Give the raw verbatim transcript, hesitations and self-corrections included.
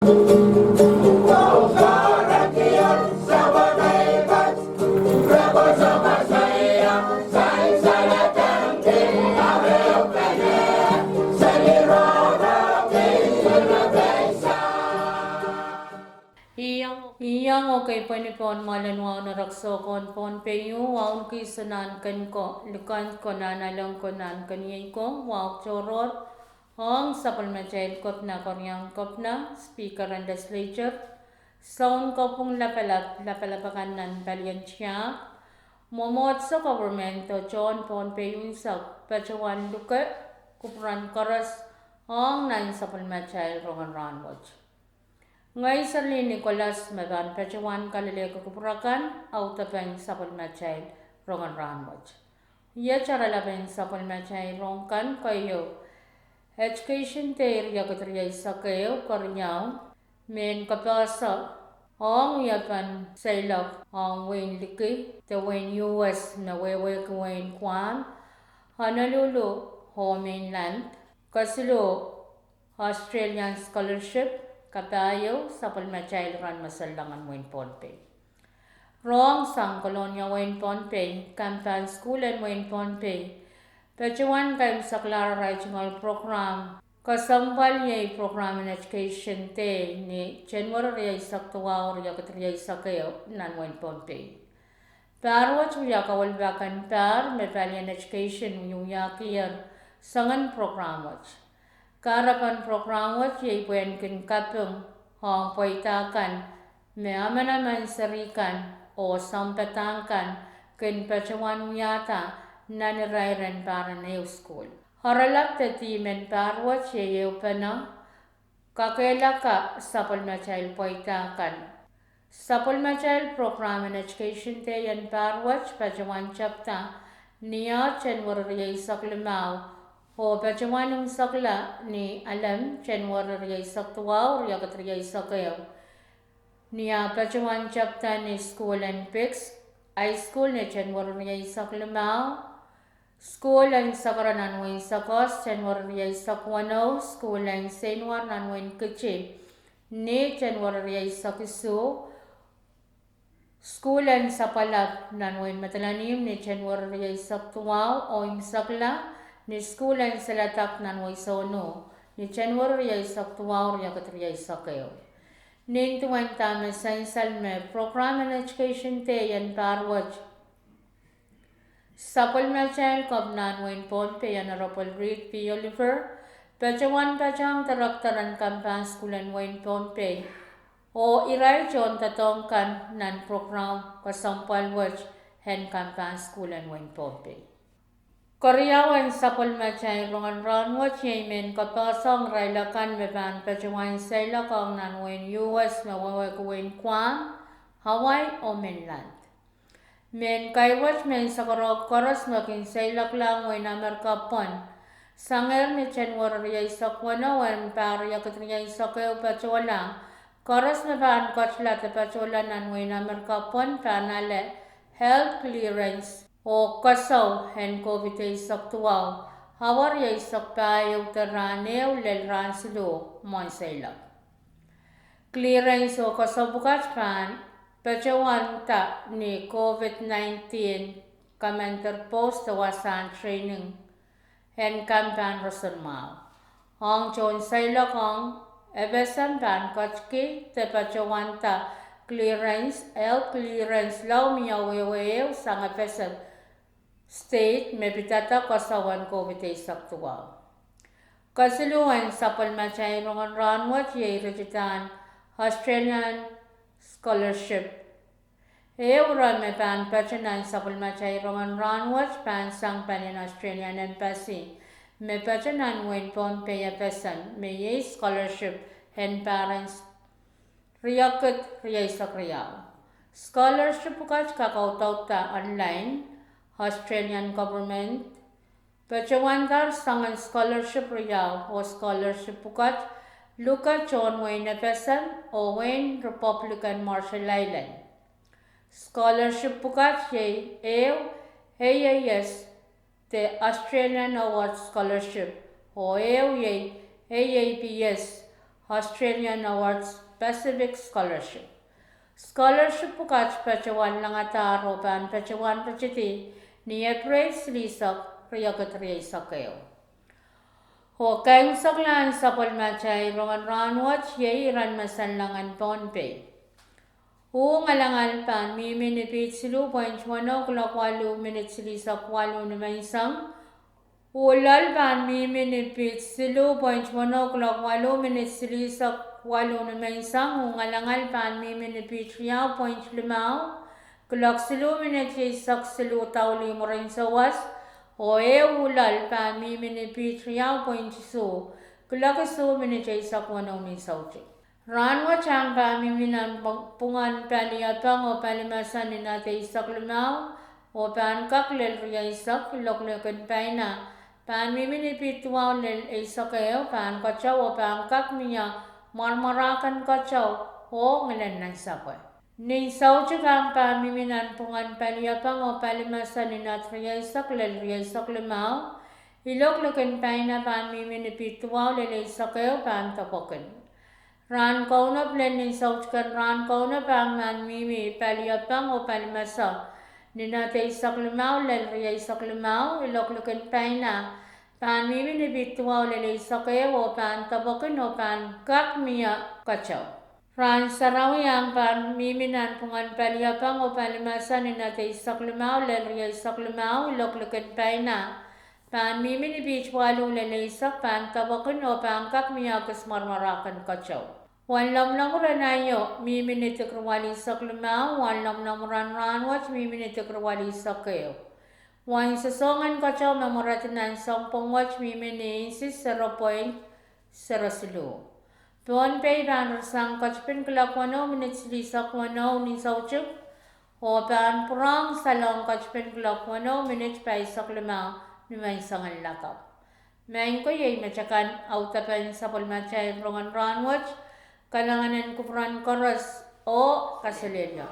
Iang, iang okei pwehn pohn mwoalen wahu nan Reksohkohn Pohnpei, wahu kis nan ken ko, likend ko, nan aleng ko, nan ken iei ko, wahu tohrohr ong sapwellimatail Kepina, Keriaun Kepina, Speaker en Legislature, Sounkopwung Lapalap, lapalap akan nan palien tiahk, mwomwohdiso, government, oh tohn Pohnpei unsek, patohwan luke kupwuren koaros ong nan sapwellimatail rongen rahnwet. Ngehi Serlin Nicholas me pahn patohwan kalelehki kupwur akan, audepen sapwellimatail rongen rahnwet. Iet oaralap en sapwellimatail rohng kan keieu: Education Day riekid rieisek ehu, keriau, mehn kapehse ong wiepen seiloak ong wehin liki de wehin U S me wehwehki wehin Guam, Honolulu oh mainland. Kesiluh, Australian Scholarship, kapahieu, sapwellimatail rahn me solahngan wehin Pohnpei. Rohng sang Kolonia wehin Pohnpei, Kampahn Sukuhl en wehin Pohnpei patohwan kaimwiseklahr arail tungoal program. Kesempwal iei program en Education Day ni January rieisek duwau, riekid rieisek ehu nan wehin Pohnpei. Pahr wet wia kawilapaken pahr me palien education wiewiekier soangen program wet. Kahrepen program wet iei pwehn kin kaping ong pweida kan me emenemen seri kan oh sounpadahk kan kin patohwan wiahda nan irairen pahr en ehu sukuhl. Oaralap de dihp en pahr wet iei ehupene: Kakehlaka sapwellimatail pweida kan. Sapwellimatail program en Education Day en pahr wet patohwan tepda ni eh January rieisek limau oh patohwan unsekla ni Alem, January rieisek duwau, riekid rieisek ehu. Ni eh patohwan tepda ni sukuhl en Pikes High School ni January rieisek limau, sukuhl en Sekere nan wehin Sekos January rieisek weneu, sukuhl en Seinwar nan wehin Kiti ni January rieisek isuh, sukuhl en Sapwalap nan wehin Madolenihmw ni January rieisek duwau, oh imwisekla ni sukuhl en Seledak nan wehi Sohno ni January rieisek duwau, riekid rieisek ehu. Nin duwen dahme sansal me program en Education Day en pahr wet, sapwellimatail Kepina en wehin Pohnpei, Honorable Reed P. Oliver, patohwan patehng director en Kampahn Sukuhl en wehin Pohnpei, oh irail tohndoadoahk kan nan program kesempwal wet en Kampahn Sukuhl en wehin Pohnpei. Keriau en sapwellimatail rongen rahnwet iei mehn kapehse ong irail akan me pahn patohwan seiloak ong nan wehin U S me wehwehki wehin Guam, Hawaii oh mainland. Mehn kairuwet, mehn sakarok koaros me kin seiloaklahng wehin Amerika pwon sangehr ni January rieisek weneu en pahr riekid rieisek ehu patohla. Koaros me pahn ketla de patohla nan wehin Amerika pwon pahn ale health clearance oh keseu en COVID eisek duwau, awa rieisek pahieu de rahn ehu lel rahn siluh mwohn seiloak. Clearance oh keseu pwukat pahn patohwanda ni COVID nineteen commander post de wasahn training en Kampahn Roson mwahu. Ong tohn seiloak ong FSM pahn ketki de patohwanda clearance, health clearance lao mie wehwe ehu sang FSM state me pidada keseu en COVID eisek duwau. Kesiluh en sapwellimatail rongen rahnwet iei ritidahn Australian scholarship. Ehu ire me pahn patoh nan sapwellimatail rongen rahnwet pahn sang palien Australian Embassy me patoh nan wehin Pohnpei, FSM, me iei scholarship en pahr en riekid rieisek riau. Scholarship pwukat kak audaudla online. Australian government patohwandahr soangen scholarship riau, oh scholarship pwukat luke tohn wehin FSM oh wehin Republic en Marshall Island. Scholarship pwukat iei ehu AAS de Australian Award Scholarship, oh ehu iei AAPS, Australian Awards Pacific Scholarship. Scholarship pwukat patohwan langadahr oh pahn patohwan ritidi ni April silihsek, riekid rieisek ehu. Oh kaimwiseklahn sapwellimatail rongen rahnwet iei iren masanlahngen Pohnpei. Uh ngalangal pahn mihmi ni piht siluh point weneu kilok waluh minit silihsek waluh nimenseng. Uh loal pahn mihmi ni piht siluh point weneu kilok waluh minit silihsek waluh nimenseng. Uh ngalangal pahn mihmi ni piht riau point limau kilok siluh minit eisek siluh daulih mwurin souwas. Oh eh uh loal pahn mihmi ni piht riau point isuh kilok isuh minit eisek weneu ni soutik. Rahnwet ahng pahn mihmi nan pw-, pwungen paliepeng oh palimese ni knot eisek limau oh pahn kak lel rieisek. Iloak likin paina pahn mihmi ni piht duwau lel eisek ehu, pahn keteu oh pahn kak mie mwarmwarahken keteu oh ngilen nansapwe. Nin soutik ahng pahn mihmi nan pwungen paliepeng oh palimese ni knot rieisek lel rieisek limau. Iloak likin paina pahn mihmi ni piht duwau lel eisek ehu, pahn depwekin. Rahn kaunop lel nin soutiken rahn kaunop ahng pahn mihmi paliepeng oh palimese ni knot eisek limau lel rieisek limau. Iloak likin paina pahn mihmi ni piht duwau lel eisek ehu oh pahn depwekin oh pahn kak mie keteu. Rahn sarawi ahng pahn mihmi nan pwungen paliepeng oh palimese ni knot eisek limau lel rieisek limau. Iloak likin paina pahn mihmi ni piht waluh lel eisek, pahn depwekin oh pahn kak mie ekis mwarmwarahken keteu. Wen lomwlomwur en aio mihmi ni degree walihsek limau, wen lomwlomwur en rahnwet mihmi ni degree walihsek ehu. Wen sosohng en keteu me mweredi nan sounpwong wet mihmi ni insi zero point zero siluh. Pohnpei pahn rasehng ketipin kilok weneu minit silihsek weneu ni soutik oh pahn pwurehng salehng ketipin kilok weneu minit pahisek limau nimenseng en lakapw. Maing ko, iei metakan audepen sapwellimatail rongen rahnwet. Kalahngan en kupwuren koaros oh kaselehlie.